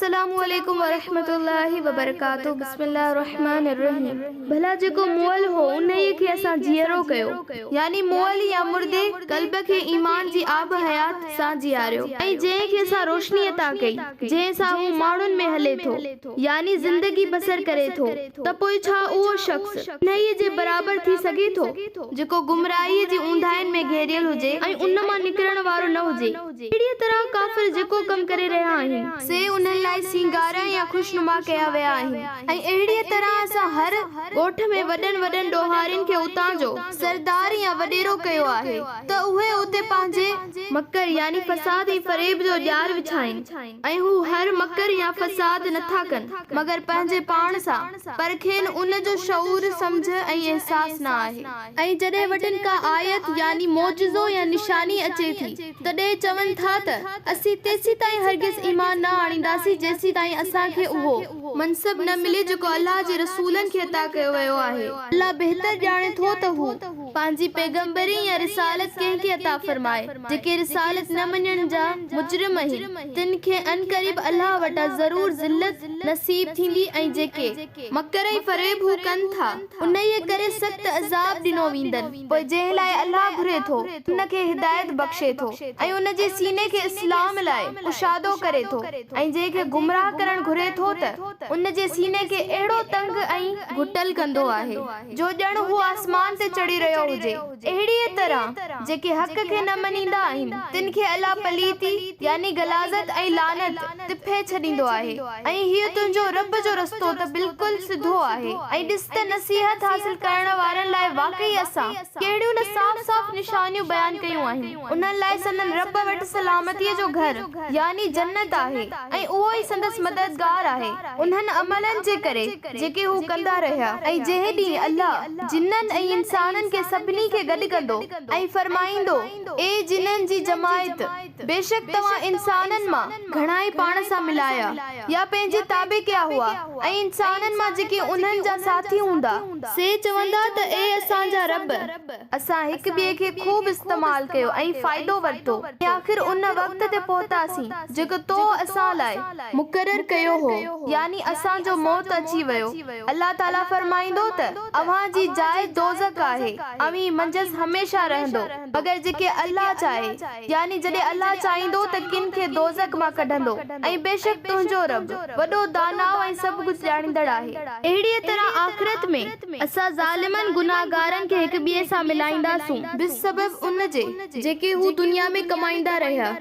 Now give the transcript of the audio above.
السلام عليڪم ورحمة الله وبرڪاته بسم الله الرحمٰن الرحيم ڀلا جيڪو مئل هو انهيء کي اسان جيئرو ڪيو، يعني مئل يا مردي قلب کي ايمان جي آب حيات سان جياريو ۽ جنهن کي اسان روشني عطا ڪئي جنهن سان هو ماڻهن ۾ هلي ٿو يعني زندگي بسر ڪري ٿو ته پوء ڇا اهو شخص انهيء جي برابر ٿي سگهي ٿو جيڪو گمراهيء جي اونداهين ۾ گهيريل هجي ۽ ان مان نڪرڻ وارو نه هجي. اهڙيء طرح ڪافر جيڪو ڪم ڪري رهيا آهن. سي انهن لاء سينگاريا يا خوشنما ڪيا ويا آهن ۽ اهڙيء طرح اسان هر. ڳوٺ ۾ وڏن وڏن ڏوهارين کي اتان جو. سردار يا وڏيرو ڪيو آهي ته اهي اتي پنهنجي. مڪر يعني فساد ۽ فريب جو ڄار وڇائين ۽ هو هر مڪر يا فساد نٿا ڪن. مگر پنهنجي پاڻ سان، پر کين ان جو شعور، سمجهه ۽ احساس نه آهي. ۽ جڏهن وٽن ڪا آيت يعني معجزو يا نشاني اچي ٿي، تڏهن چون ٿا ته، اسين تيسيتائين هرگز ايمان نه آڻينداسين جيسيتائين اسان کي اهو، منصب، نه ملي جيڪو الله جي رسولن کي عطا ڪيو ويو آهي. الله بهتر ڄاڻي ٿو ته هو، پنهنجي پيغمبري يا رسالت ڪنهن کي عطا فرمائي، جيڪي رسالت نه مڃڻ جا مجرم آهن، تن کي عنقريب الله وٽان ضرور ذلت نصيب ٿيندي ۽ جيڪي، مڪر ۽ فريب هو ڪن ٿا، انهيء ڪري سخت عذاب ڏنو ويندن. پوء جنهن لاء الله گهري ٿو، ان کي هدايت بخشي ٿو ۽ ان جي سيني کي اسلام لاء ڪشادو ڪري ٿو ۽ جنهن کي گمراهه ڪرڻ گهري ٿو ته ان جي سيني کي اهڙو تنگ ۽. گهٽل ڪندو آهي، جو ڄڻ هو آسمان تي چڙهي رهيو هجي. اهڙيء طرح جيڪي حق کي نه مڃيندا آهن، تن کي الله پليتي، يعني غلاظت ۽ لعنت، تپي ڇڏيندو آهي ۽ هيء تنهنجو رب جو رستو ته بلڪل سڌو آهي ۽ ڏس ته نصيحت حاصل ڪرڻ وارن لاء واقعي اسان ڪهڙيون نه صاف صاف نشانيون بيان ڪيون آهن. انهن لاء سندن رب وٽ سلامتيء جو گهر، يعني جنت، آهي ۽ اهو ئي سندس مددگار آهي انهن عملن جي ڪري جيڪي هو ڪندا رهيا. ۽ جنهن ڏينهن الله جنن ۽ انسانن کي سڀني کي گڏ ڪندو ۽ فرمائيندو، اي جنن جي جماعت! بيشڪ توهان انسانن مان گهڻائي پاڻ سان ملايا يا پنهنجي تابع ڪيا هئا ۽ انسانن مان جيڪي انهن جا ساٿي هوندا، سي چوندا ته اي اسان جا رب! اسان هڪ ٻئي کي خوب استعمال ڪيو ۽ فائدو ورتو ۽ آخر ان وقت تي پهتاسين جيڪو تو اسان لاء مقرر ڪيو هو، يعني اسان جو موت اچي ويو. الله تعاليٰ فرمائيندو ته، اوهان جي جاء دوزخ آهي، اوهين منجهس هميشه رهندو، مگر جيڪي الله چاهي، يعني جڏهن الله چاهيندو ته ڪن کي دوزخ مان ڪڍندو، ۽ بيشڪ تنهنجو رب، وڏو داناء ۽ سڀ ڪجهه ڄاڻيندڙ آهي. اهڙيء طرح آخرت ۾، اسان ظالمن گنهگارن کي هڪ ٻئي سان ملائينداسون. بسبب ان جي، جيڪي هو دنيا ۾ ڪمائيندا رهيا.